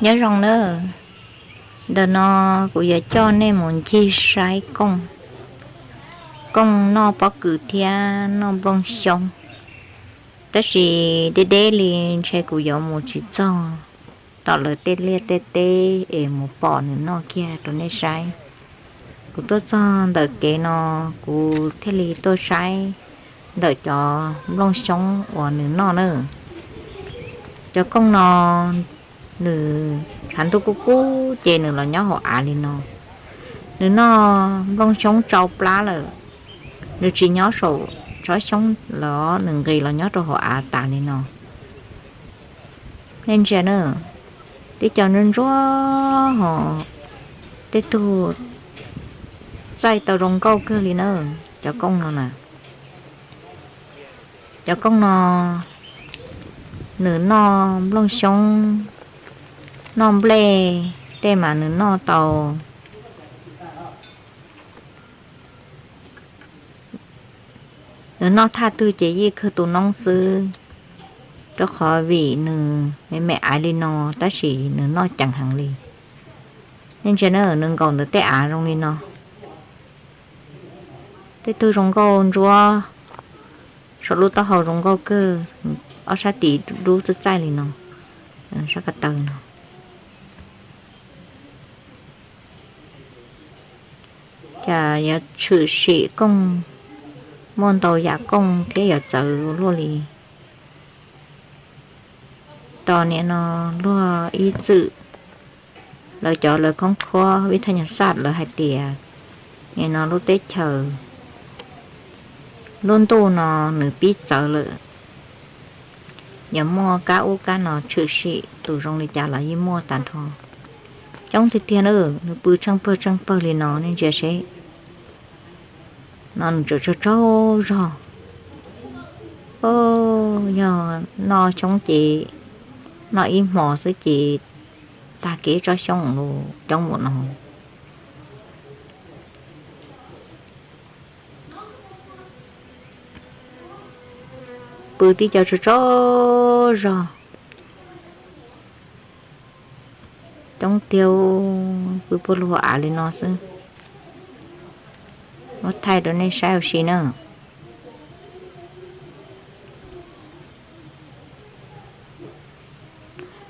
Nyob zoo nawb, ntawm no kuv yuav coj nej mus ncig saib kooj, kooj noj pob kws thiab noj nplooj xyoob. Tab sis deb deb li ntshe kuv yuav mus tsis txog tom lawv tej liaj tej teb es mus pom nws noj kiag rau nej saib. Kuv tuaj txog ntawm kev no, kuv thiaj li tuaj saib ntawm cov nplooj xyoob uas nws noj na. Cov kooj no nws tshav ntuj kub kub ces nws los nyob hauv av li no. Nws noj nplooj xyoob tsau plab lawm, nws tsis nyob saum tsob xyoob los nws nqis los nyob rau hauv av tas li no. Nej ntsia na, tib co ntsuab ntsuab ho, tej tug txaij tau zoo nkauj kawg li na. Cov kooj no na, cov kooj no nws noj nplooj xyoob, noj nplej tej mas nws noj tau. Nws noj thaj twg ces yeej kawg tus noob xwb, rau qhov vim nws me me aiv li no tab sis nws noj ceev heev li. Nej ntsia na, nws nkaum ntawm tej av zoo li no. Tej tug zoo nkauj ntsuab, saum lub taub hau zoo nkauj kawg, ob sab tis dub txaij txaij li no, sab ko taw no. Cas yuav tshwm sim kooj, muaj ntau yam kooj thiab yuav txawv luaj li. Tos nim no luag ib txwm, lawv cov lawv khoob khuab vib thaj nyas xaj lawv hais tias nim no lub teb chaws, lub ntuj no nws pib txawv lawm. Yuav muaj kab ub kab no tshwm sim tus zoo li cas los yeej muaj tag nrho. Coob tiag tiag na, nws pw tsheej pawg tsheej pawg li no nej ntsia seb. No nws tseem tsaug tsaug zog. Yog noj xyoob ces noj ib hmo xwb ces tag kev tsob xyoob los coob npaum no. Pw tib co tsaug tsaug zog. Coob tiag, pw puag lug av li no xwb. Muab thaij rau nej saib ua si na.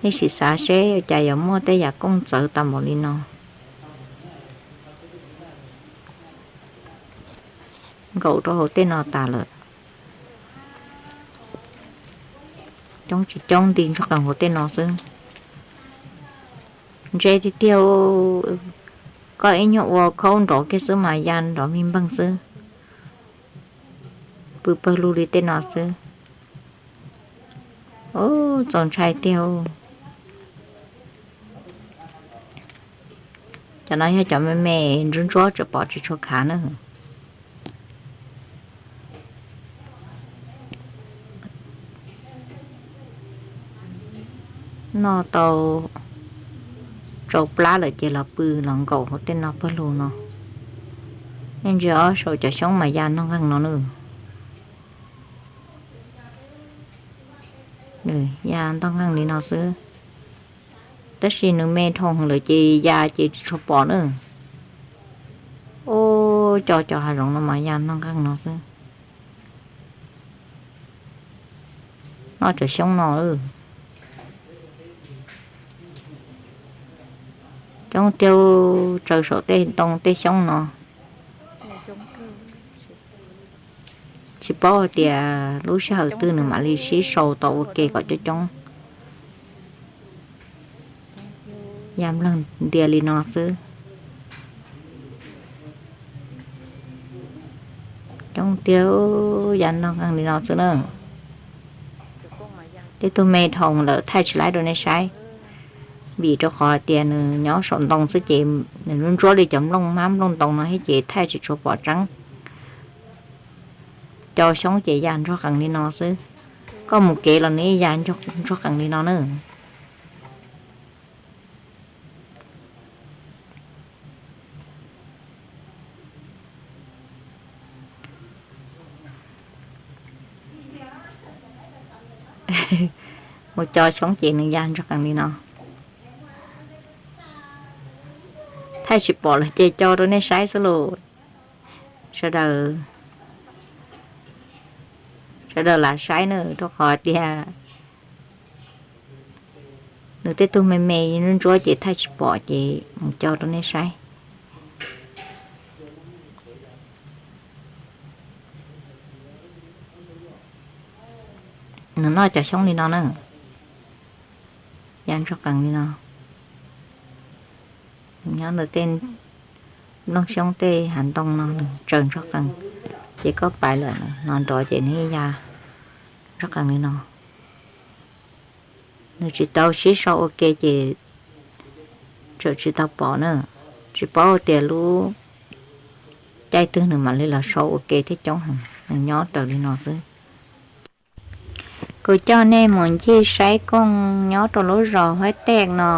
Nej sim xav seb ua cas yuav muaj tej yam kooj txawv tas npaum li no. Nkaum rau hauv tej no tas lawm. Coob tsis coob nti ntog qees hauv tej no xwb. Ntse tiag tiag, koj ib nyuag ua khaub nrov kiag xwb mas ya nrov mi npeeg xwb. Pw pawg lug li tej no xwb. Ub, txaus ntshai tiag. Cov no yog cov me me ntsuab ntsuab tseem pom tsis tshua khav na. Noj tau tsau plab lawm ces los pw los nkaum hauv tej no pawg lug no. Nej ntsia ob saum cov xyoob mas ya ntog nqeeg no na. Ya ntog nqeeg li no xwb. Tab sis nws me dhau lawm ces ya ces tsis tshua pom na. Ub, cov cov hav zoov no mas ya ntog nqeeg no xwb. Noj cov xyoob no. Coob tiag, tsaws saum tej ntoo tej xyoob no. Tsis paub hais tias lub sij hawm twg nws mam li sib sau tau ua ke kom coob coob. Ya npleeg ntia li no xwb. Coob tiag, ya ntog nqeeg li no xwb na. Tej tug me dhau lawm thaij tsis laib rau nej saib, vim rau qhov hais tias nws nyob saum ntoo xwb ces nws ntsuab ntsuab li cov nplooj hmab nplooj ntoo no thiab ces thaij tsis tshua pom tseeb. Cov xyoob ces ya ntog qees li no xwb. Koj mus kev los nws ya ntog qees li no na. Mus co xyoob ces nws ya ntog qees li no. thaij tsis pom lawm ces tso rau nej saib xwb lauj. Sawv daws, sawv daws lam saib na, rau qhov tias nws tej tug me me ntsuab ntsuab ces thaij tsis pom ces mus tso rau nej saib. Nws noj cov xyoob li no na, ya ntsog qees li no. Nyob ntawm tej nplooj xyoob tej hav ntoo no nws tsaws ntsog qees, ces koj pais lawm no nrov ces nws ya ntsog qees li no. Nws tsis tau sib sau ua ke ces tseem tsis tau pom na. Tsis paub tias lub caij twg nws mam li los sau ua ke thiab coob heev, nws nyob raws li no xwb. Kuv coj nej mus ncig saib kooj nyob rau lub zos Huab Tej no.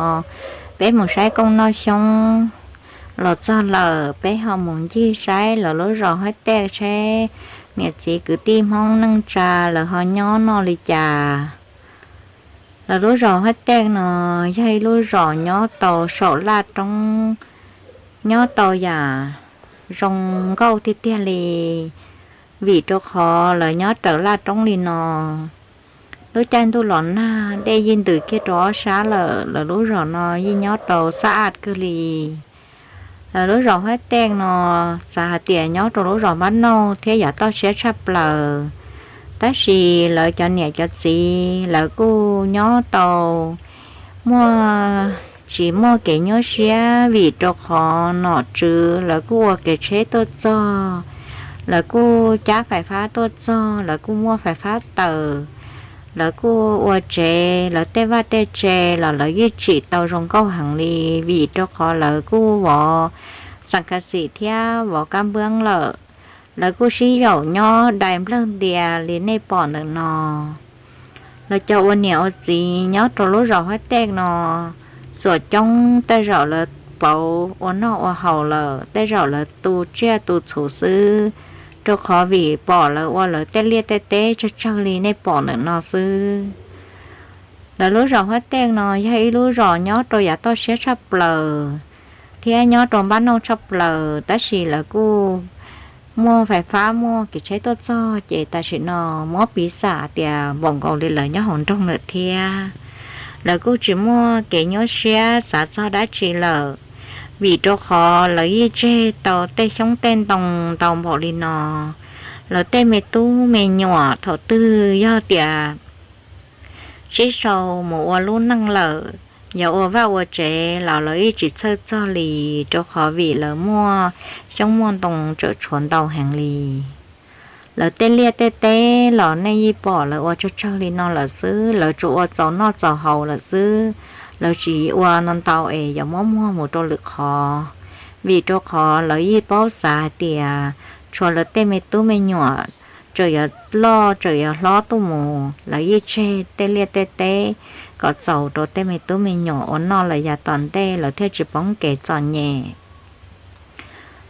Peb mus saib kooj noj xyoob los txog lawm, peb ho mus ncig saib lawv lub zos Huab Tej seb niam txiv kwv tij Hmoob neej tsa lawv ho nyob noj li cas. Lawv lub zos Huab Tej no yog ib lub zos nyob tau saum laj roob, nyob tau yam zoo nkauj tiag tiag li, vim rau qhov lawv nyob raws laj roob li no. Lub caij ntuj los nag dej yeej ntws kiag rau ob sab lawm, lawv lub zos no yeej nyob tau xab aj kawg li. Lawv lub zos Huab Tej no xav hais tias nyob rau lub zos Npab Nauj thiab yav toj siab tshaj plaws, tab sis lawv cov niam cov txiv lawv kuj nyob tau muaj, tsis muaj kev nyuaj siab vim rau qhov nom tswv lawv kuj ua kev tsheb tuaj txog, lawv kuj cab fais fab tuaj txog, lawv kuj muaj fais fab taws, lawv kuj ua tsev, lawv tej vaj tej tse los lawv yeej tsim tau zoo nkauj heev li, vim rau qhov lawv kuj vov xas kas xim thiab vov kab npab lawm. Lawv kuj sib yaum nyob dai nplawg ntia li nej pom ntawm no. Lawv cov ua niam ua txiv nyob rau lub zos Huab Tej no, txhua coob tej zaum lawv pauv ua noj ua haus lawm, tej zaum lawv tu tsiaj tu txhuv xwb, rau qhov vim pom lawv ua lawv tej liaj tej teb tsawg tsawg li nej pom ntawm no xwb. Lawv lub zos Huab Tej no yog ib lub zos nyob rau yav toj siab tshaj plaws thiab nyob rau Npab Nauj tshaj plaws, tab sis lawv kuj muaj fais fab muaj kev tsheb tuaj txog ces tam sim no muab piv xam tias npaum nkaus li lawv nyob hauv nroog lawm thiab. Lawv kuj tsis muaj kev nyuaj siab xav txog dab tsi lawm, vim rau qhov lawv yeej tseg tau tej xyoob tej ntoo ntau npaum li no. Lawv tej me tub me nyuam thaum twg yog tias sib sau mus ua lub neej lawm, yog ua vaj ua tsev los lawv yeej tsis txhawj txog li, rau qhov vim lawv muaj xyoob muaj ntoo tseem tshuav ntau heev li. Lawv tej liaj tej teb los nej yeej pom lawv ua tsawg tsawg li no lawm xwb, lawv tsuas ua txaus noj txaus haus lawm xwb, lawv tsis ua ntau ntau es yuav muab muag mus rau lwm qhov, vim rau qhov lawv yeej paub xav hais tias tshuav lawv tej me tub me nyuam tseem yuav loj tseem yuav hlob tuaj mus, lawv yeej tseg tej liaj tej teb kom txaus rau tej me tub me nyuam ua noj lawm yav tom ntej lawv thiaj tsis poob kev txom nyem.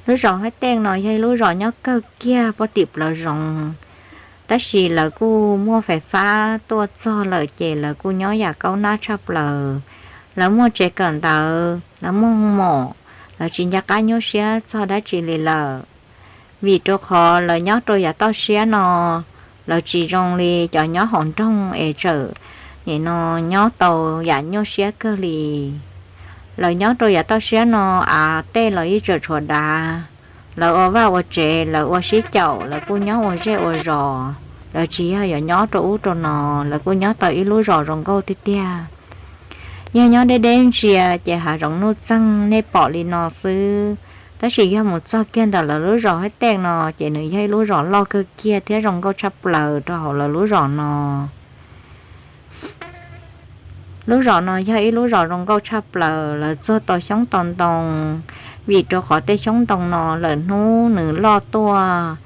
Lub zos Huab Tej no yog ib lub zos nyob kawg kiag puag tim plawv zoov, tab sis lawv kuj muaj fais fab tuaj txog lawm ces lawv kuj nyob yam kaub nab tshaj plaws. Lawv muaj tsev kawm ntawv, lawv muaj mom, lawv tsis nco qab nyuaj siab txog dab tsi li lawm. Vim rau qhov lawv nyob rau yav toj siab no, lawv tsis zoo li cov nyob hauv nroog es tseem nim no nyob tau yam nyuaj siab kawg li. Lawv nyob rau yav toj siab no av tej los yeej tseem tshuav dav. Lawv ua vaj ua tsev, lawv ua sib caum, lawv kuj nyob ua zej ua zos, lawv tsis yog yuav nyob rau ub rau no, lawv kuj nyob tau ib lub zos zoo nkauj tiag tiag. Yog nyob deb deb ntsia ces hav zoov nuj txeeg nej pom li no xwb, tab sis yog mus txog kiag ntawm lawv lub zos Huab Tej no ces nws yog ib lub zos loj kawg kiag thiab zoo nkauj tshaj plaws rau hauv lawv lub zos no. Lub zos no yog ib lub zos zoo nkauj tshaj plaws, lawv txuag tau xyoob tau ntoo, vim rau qhov tej xyoob ntoo no lawm hnub nws loj tuaj,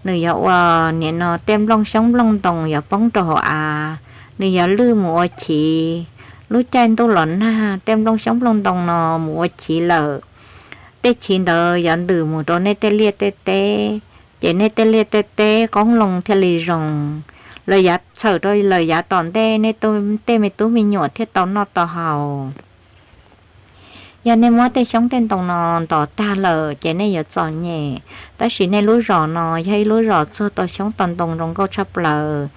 nws yuav ua nim no tej nplooj xyoob nplooj ntoo yuav poob rau hauv av, nws yuav lwj mus ua chiv. Lub caij ntuj los nag tej nplooj xyoob nplooj ntoo no mus ua chiv lawm, tej chiv ntawd yuav ntws mus rau nej tej liaj tej teb, ces nej tej liaj tej teb qoob loo thiaj li zoo. Lawv yav txhawm rau lawv yav tom ntej nej tej me tub me nyuam thiaj tau noj tau haus. Yog nej muab tej xyoob tej ntoo no ntos tag lawm ces nej yuav txom nyem. Tab sis nej lub zos no yog ib lub zos txuag tau xyoob tau ntoo zoo nkauj tshaj plaws,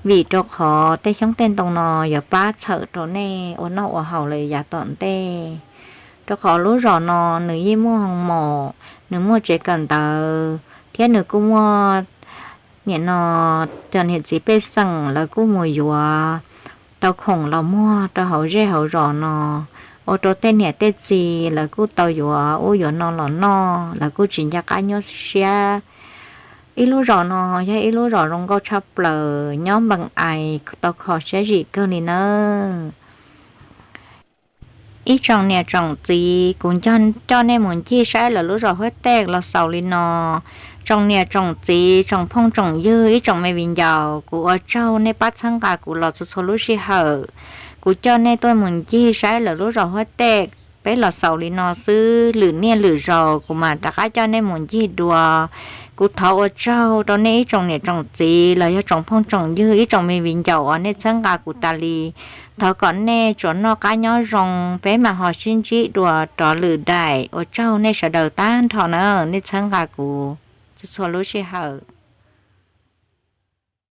vim rau qhov tej xyoob tej ntoo no yuav pab txhawm rau nej ua noj ua haus lawm yav tom ntej. Rau qhov lub zos no nws yeej muaj hoo mom, nws muaj tsev kawm ntawv, thiab nws kuj muaj, nim no cov niam txiv pej xeem lawv kuj mus yuav tau khoom los muag rau hauv zej hauv zos no, ua rau tej niam tej txiv lawv kuj tau yuav ub yuav no los noj, lawv kuj tsis nco qab nyuaj siab. Ib lub zos no yog ib lub zos zoo nkauj tshaj plaws, nyob npees ais tau kho siab zim kawg li nawb. Ib tsoom niam tsoom txiv, kuv nco coj nej mus ncig saib lawv lub zos Huab Tej los xaus li no. Tsoom niam tsoom txiv, tsoom phooj tsoom ywg, ib tsoom me viv ncaus, kuv ua tsaug nej pab txhawb nqa kuv los txhua txhua lub sij hawm. Kuv coj nej tuaj mus ncig saib lawv lub zos Huab Tej peb los xaus li no xwb, lwm niaj lwm zaus kuv mam rov qab coj nej mus ncig dua. Kuv thov ua tsaug rau nej ib tsoom niam tsoom txiv los yog tsoom phooj tsoom ywg, ib tsoom me viv ncaus uas nej txhawb nqa kuv tas li. Thov kom nej tsuas noj qab nyob zoo, peb mam ho sib ntsib dua rov lwm daim. Ua tsaug nej sawv daws tag nrho na, nej txhawb nqa kuv txhua txhua lub sij hawm.